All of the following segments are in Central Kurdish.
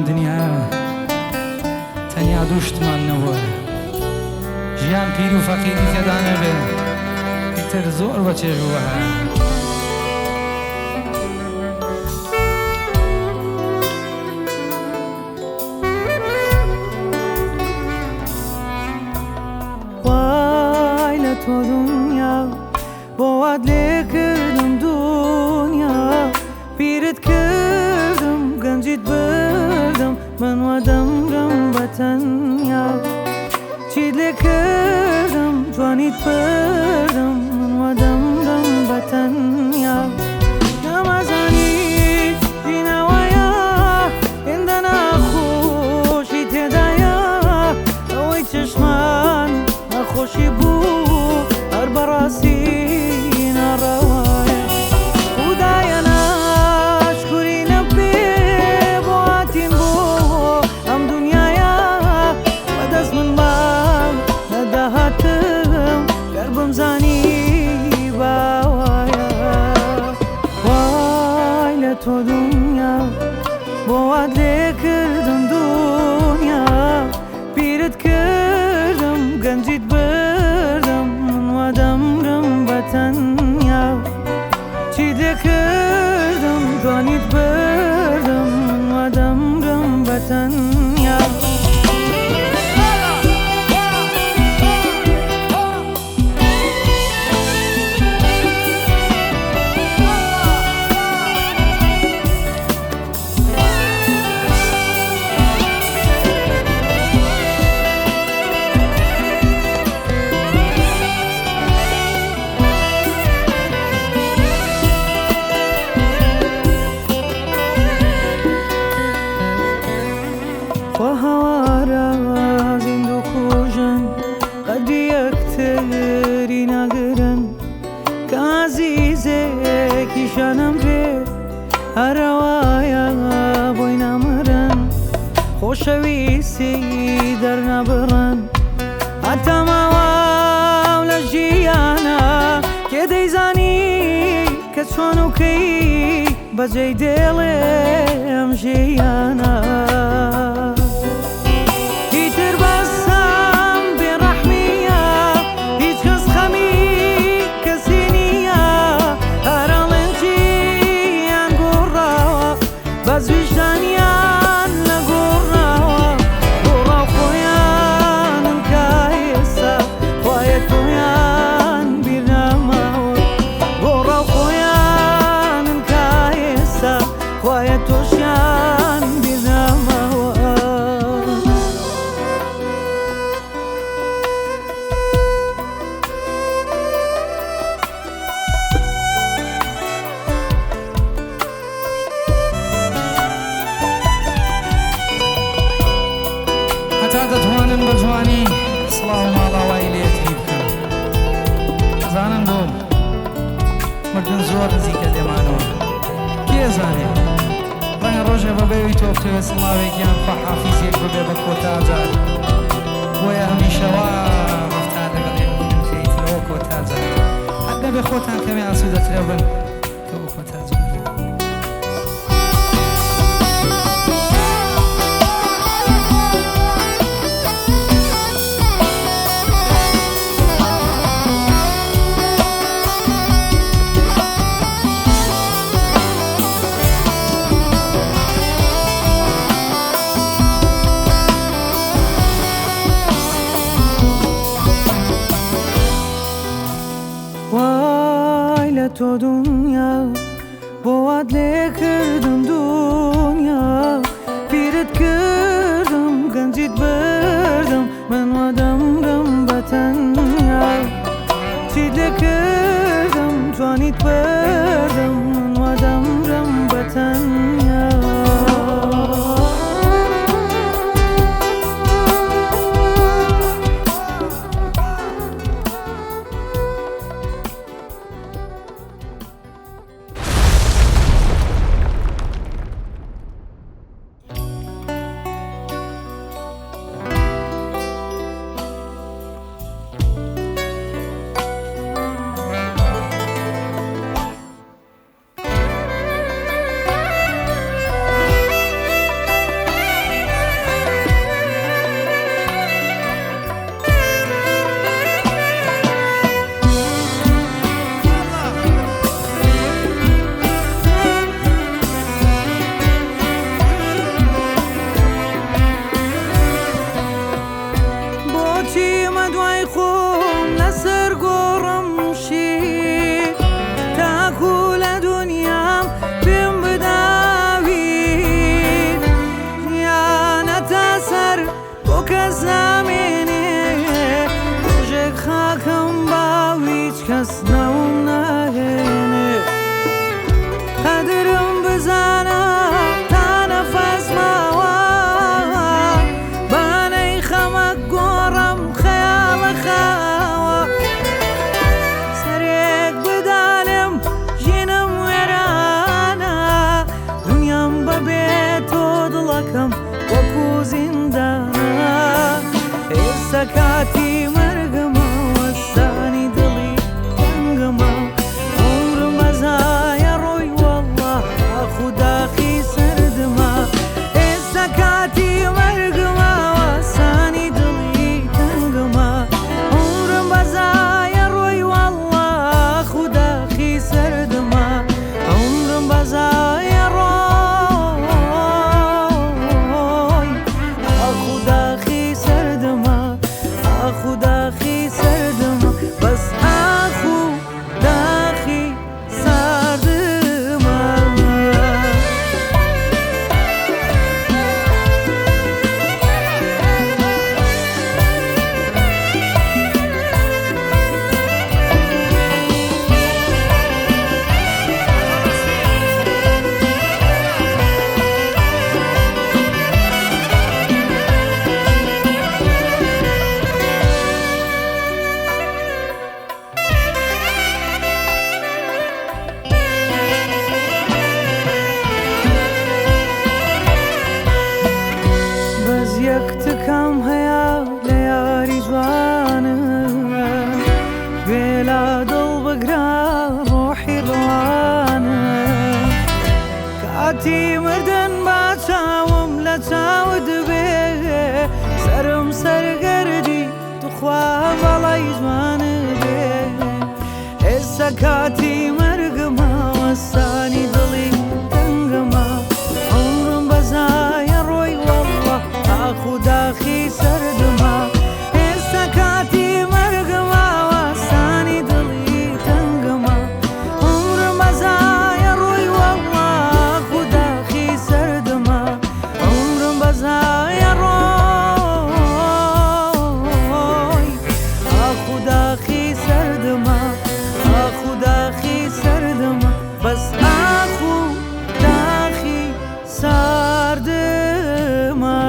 دنیا تەنیا دوو شتمان نەبووە، ژیان پیر و فەقیری تێدا نەبێ، ئیتر زۆر بە چێژ و بەهارە. وای لە تۆ دنیا، بۆ وات لێکردم دنیا، پیرت کردم گەنجیت بردم، من وا دەمرم بە تەنیا. چیت لێ کردم جوانیت بردم، من وا دەمرم بە تەنیا. نەمەزانی ژینەوەیە هێندە ناخۆشی تێدایە، ئەوەی چشمان ناخۆشی بوو هەر بەڕاستی ناڕەوایە. خودایە ناشکوری نەبێ بۆ هاتین بۆ ئەم دنیایە، بەدەست من با نەدەهاتم گەر بمزانی باوایە. وای لە تۆ دنیا، بۆ وات لێکردم دنیا، پیرت کردم گەنجیت بردم، من وا دەمرم بە تەنیا. چیت لێ کردم جوانیت بردم، من وا دەمرم بە تەنیا. خوا هەوارە زیند و کوژن، قەدری یەکتری ناگرن، کە عەزیزێکیشانم بێ هەرەوایە بۆی نامرن، خۆشەویستی دەرنابڕن. هەتا ماواو لە ژیانە کێ دەیزانی کە چۆن و کەی بەجێی دێڵێ ئەم ژیانە. ئیتر بەسام بێڕەحمیە، هیچ کەس خەمی کەسی نییە، هەرەڵێن چیان گۆڕاوە، بەس ویژدانیان نەگۆڕاوە، گۆڕاو خۆیانن کە ئێستا خوایە تۆیان بیر نەماوە، گۆڕاو خۆیانن کە ئێستا خوایە تۆشیان بیر نەماوە. هەتا دەتوانن بە جوانی سڵاو ماڵاوایی لە یەکتری بکەن. ئەزانن بۆ مردن زۆر نزیکە لێمانەوە، کێ زانێ ڕەنگە ڕۆژێ بەبێوی تۆ بتەوێت سڵاوێکیان خواحافیزێک ببێ بە کۆتا جار. بۆیە هەمیشە وا ڕەفتار لەگەڵ یەک بکەن کە ئیترەوە کۆتا جار، هەر نەبێ خۆتان کەمێ ئاسوودەترە بن کە بۆ کۆتا جار. وای لە تۆ دنیا. بۆ کەس نامێنێ. ڕۆژێک خاکم باو هیچ کەس ناوم ناهێنێ. قەدرم بزانە تا نەفەس ماوە، بانەی خەمە گۆڕم خەیاڵە خاوە. سەرێک بدالم ژینم وێرانە، دنیام بەبێ تۆ دڵەکەم وەکو زیندانە. ئێستا کاتی مەرگمە، وەستانی دڵی تەنگمە، عومرم بەزایە ڕۆی وەڵڵا ئاخ و داخی سەردمە. ئێستا کاتی مەرگمە، وەستانی دڵی تەنگمە، عومرم بەزایە ڕۆی وەڵڵا ئاخ و داخی سەردمە. عومرم بەزایە ڕۆی ئاخ و داخی سەردمە، ئاخ و داخی سەردمە، بەس ئاخ و داخی ساردمە. بەس یەک تکام هەیە لە یاری جوانم، گوێ لە دڵ بگرە ڕۆحی ڕوانم. کاتی مردن با چاوم لە چاوت بێ، سەرم سەرگەردی توخوا بەڵای جوانت بێ. ئێستا کاتی مەرگمە، وەستانی دڵی تەنگمە، عومرم بەزایە ڕۆی وەڵڵا ئاخ و داخی سەردمە. ئێستا کاتی مەرگمە، وەستانی دڵی تەنگمە، عومرم بەزایە ڕۆی وەڵڵا ئاخ و داخی سەردمە. عومرم بەزایە ڕۆی ئاخ و داخی سەردمە، ئاخ و داخی سەردمە، بەس ئاخ و داخی ساردمە.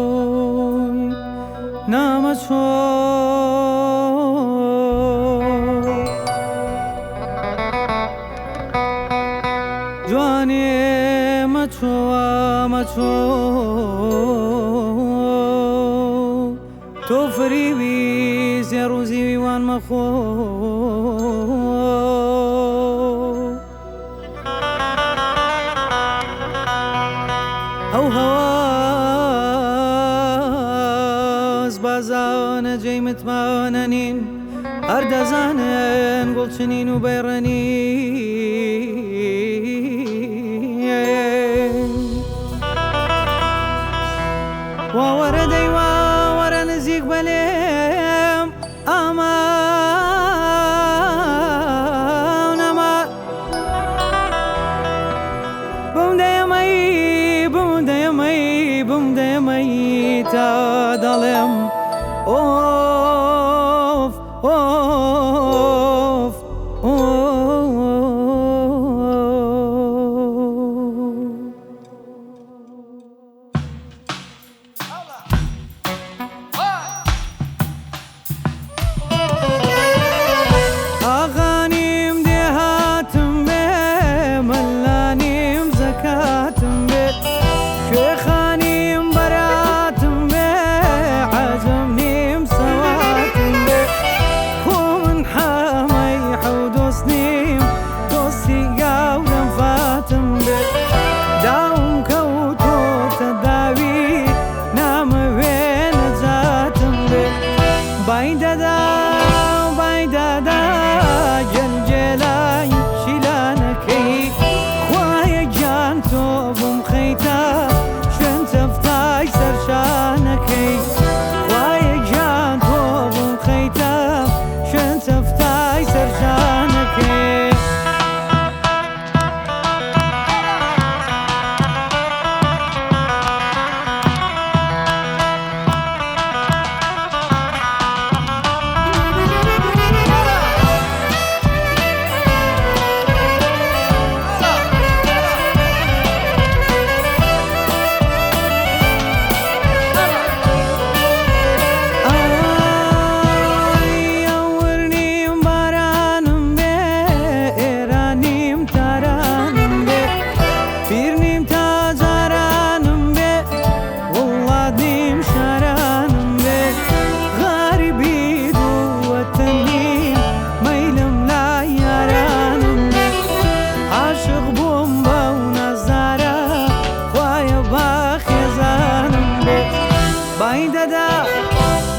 ئۆی نامەچۆ جوانێ مەچۆوە مەچۆ، تۆ فریوی زێڕ و زیوی وان مەخۆ. ئەو هەواز بازانە جێی متمانە نین، هەر دەزانن گوڵچنین و بەیڕەنین. واوەرە دەی واوەرە نزیک بەلێم ئامان ئەمان، بم دەیەمەی بم دەیەمەی بم دەیەمەی تا دەڵێم ئۆف ئۆف ئۆف.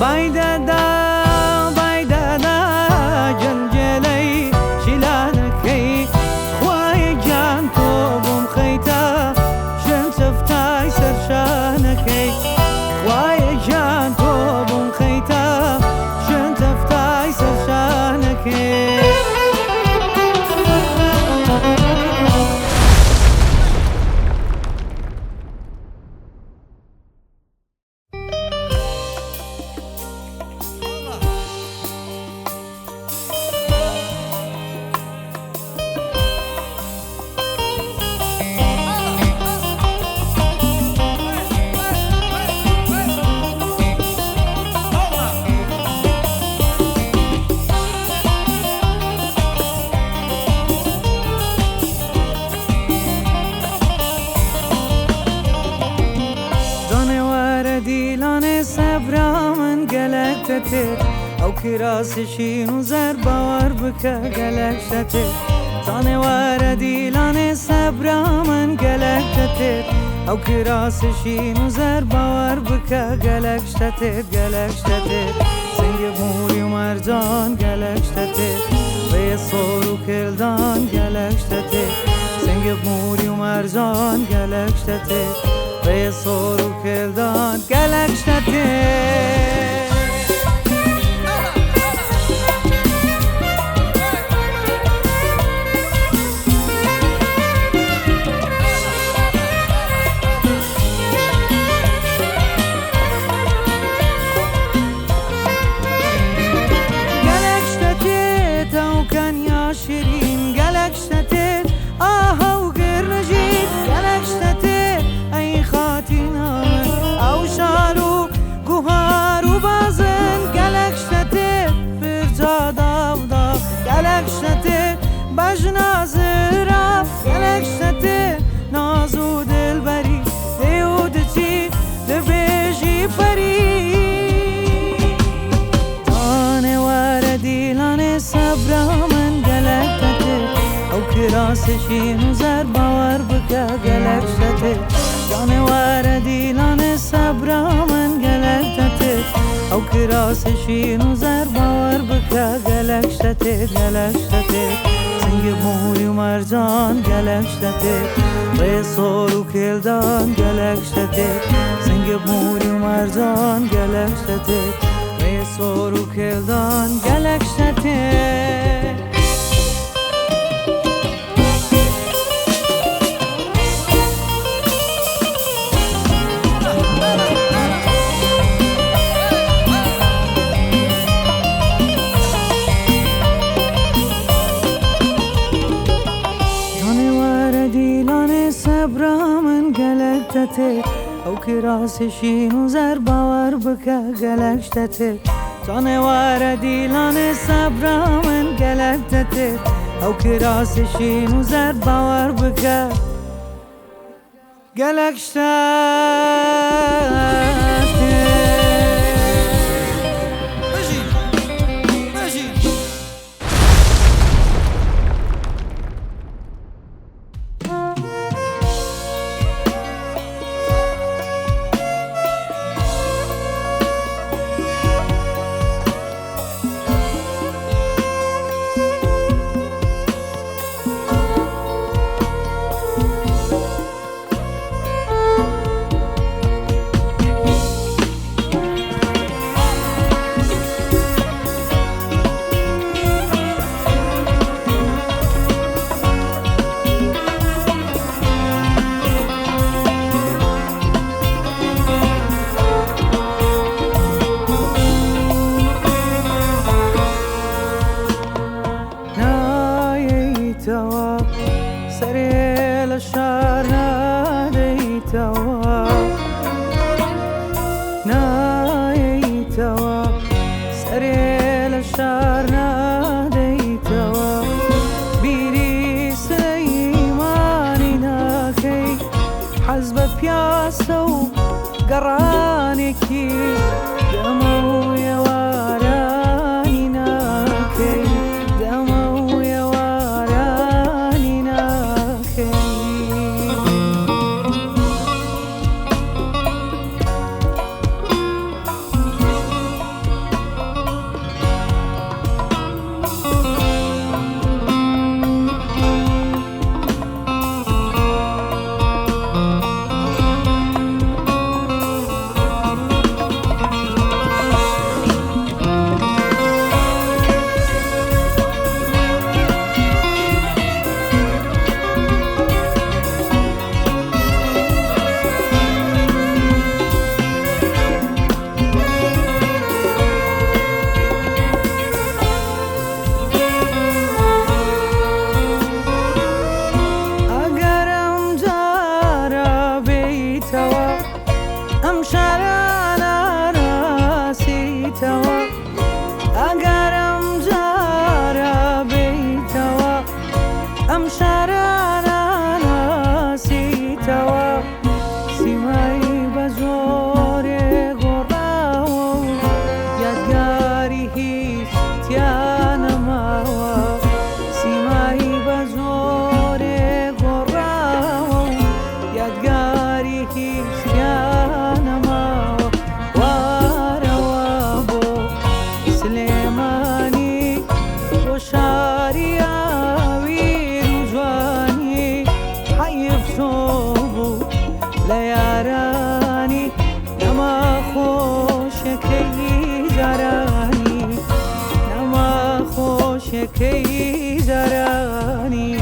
بای دەدا بای دەدا جەنجێلەی شیلانەکەی خوایە گیان تۆ بۆم خەیتە شوێن چەفتای سەرشانەکەی خوایە گیان تۆ بۆم خەیتە شوێن چەفتای سەرشانەکەی. جانێ وەرە دیلانێ سەبرا من گەلەک تەتێت ئەو کراسی شین و زەر باوەڕ بکە گەلەک شتەتێت جانێ وەرە دیلانێ سەبرا من گەلەک تەتێت ئەو کراسی شین و زەر باوەڕ بکە گەلەک شتەتێت گەلەک شتەتێت سنگ موری و مەرجان گەلەک شتەتێت ڕێ سۆر و کلدان گەلەک شتەتێت سنگ موری و مەرجان گەلەک شتەتێت ڕێ سۆر و کلدان گەلەک شتەتێت. گەلەک شتەتێت ئەو کەنیا شیرین گەلەک شتەتێت ئاها و گرنەژین گەلەک شتەتێت ئەی خاتینا من ئەو شال و گوهار و بازن گەلەک شتەتێت پرچا داودا گەلەک شتەتێت بەژنا زرا گەلەک شتەتێت ناز و دلبەری دێ و دچی دەبێژی پەری. جانێ وەرە دیلانێ سەبرا من گەلەک تەتێت ئەو کراسی شین و زەر باوەڕ بکە گەلەک شتەتێت جانێ وەرە دیلانێ سەبرا من گەلەک تەتێت ئەو کراسی شین و زەر باوەڕ بکە گەلەک شتەتێت گەلەک شتەتێت سنگ موری و مەرجان گەلەک شتەتێت ڕێ سۆر و کێلدان گەلەک شتەتێت سنگ موری و مەرجان گەلەک شتەتێت ڕێ سۆر و کێلدان گەلەک شتەتێت. جانێ وەرە دیلانێ سەبرا من گەلەک تەتێت ئەو کراسی شین و زەر باوەڕ بکە گەلەک شتەتێت جانێ وەرە دیلانێ سەبرا من گەلەک تەتێت ئەو کراسی شین و زەر باوەڕ بکە گەلەک شتەتێت. بژین بژین. نایەیتەوە سەرێ لە شار نادەیتەوە نایەیتەوە سەرێ لە شار نادەیتەوە بیری سلەیمانی ناکەی حەز بە پیاسە و گەڕانێکی دەمە و ئێوارانی ناکەی دەمە و ئێوارانی ناکەی. ئەم شارە ناناسیتەوە، ئەگەر ئەم جارە بێیتەوە، ئەم شارە ناناسیتەوە. سیمای بە زۆرێ گۆڕاوە و یادگاری هیچ تیا نەماوە. سیمای بە زۆرێ گۆڕاوە و یادگاری هیچ تیا نەماوە. وارەوە بۆ سلێمانی، بۆ شاری ئاویر و جوانی، حەیف تۆ بوو لە یارانی، نەما خۆشەکەی جارانی، نەما خۆشەکەی جارانی.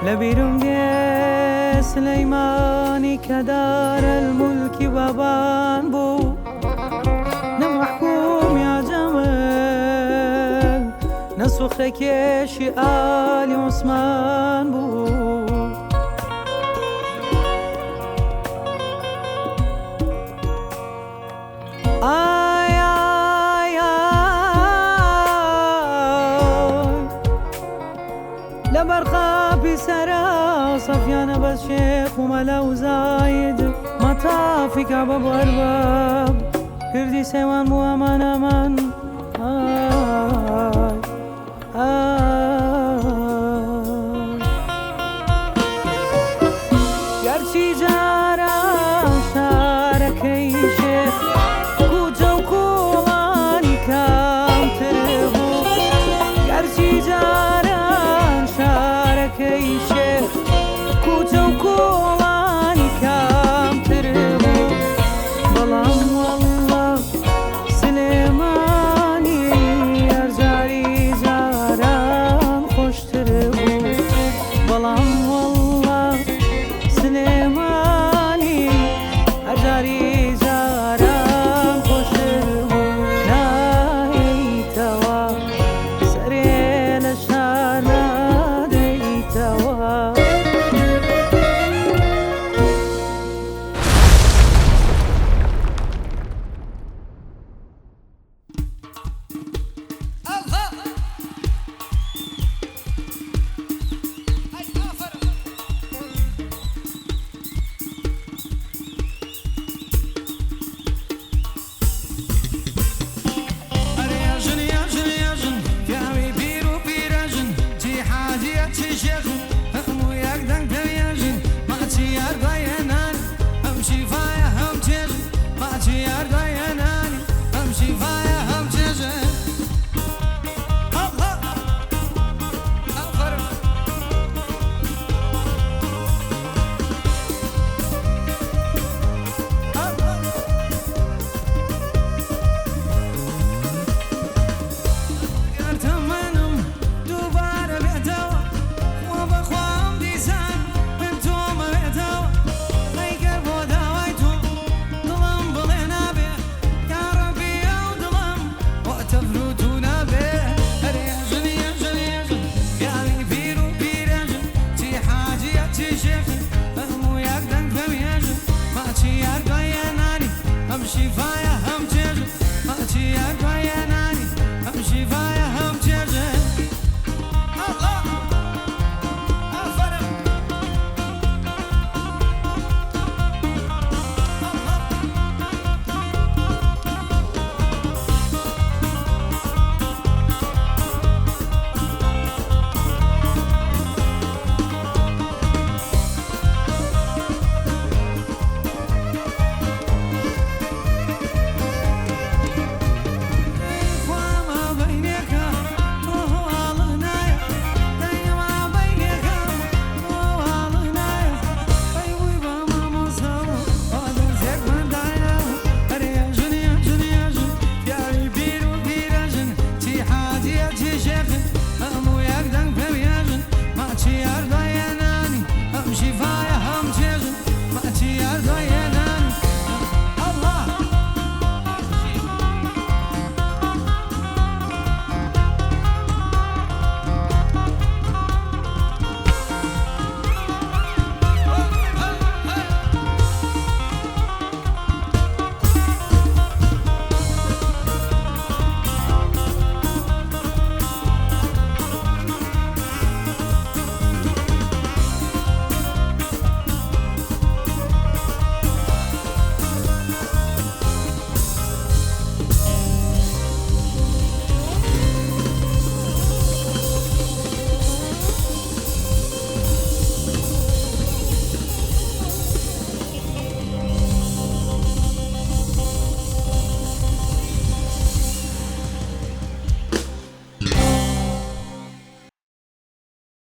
لەبیرم دێ سلەیمانی کە دارە المولکی بابان بوو، نە مەحکومی عجەمل، نە سوخرەکێشی ئالی عوسمان بوو. ئای ئای ئای لەبەر خاپی سەرا سەفیانە بەس شێخ و مەلا و زاید، مەتافی کەعبە بۆ ئەرباب کردی سێوان بوو ئەمان ئەمان. ئای.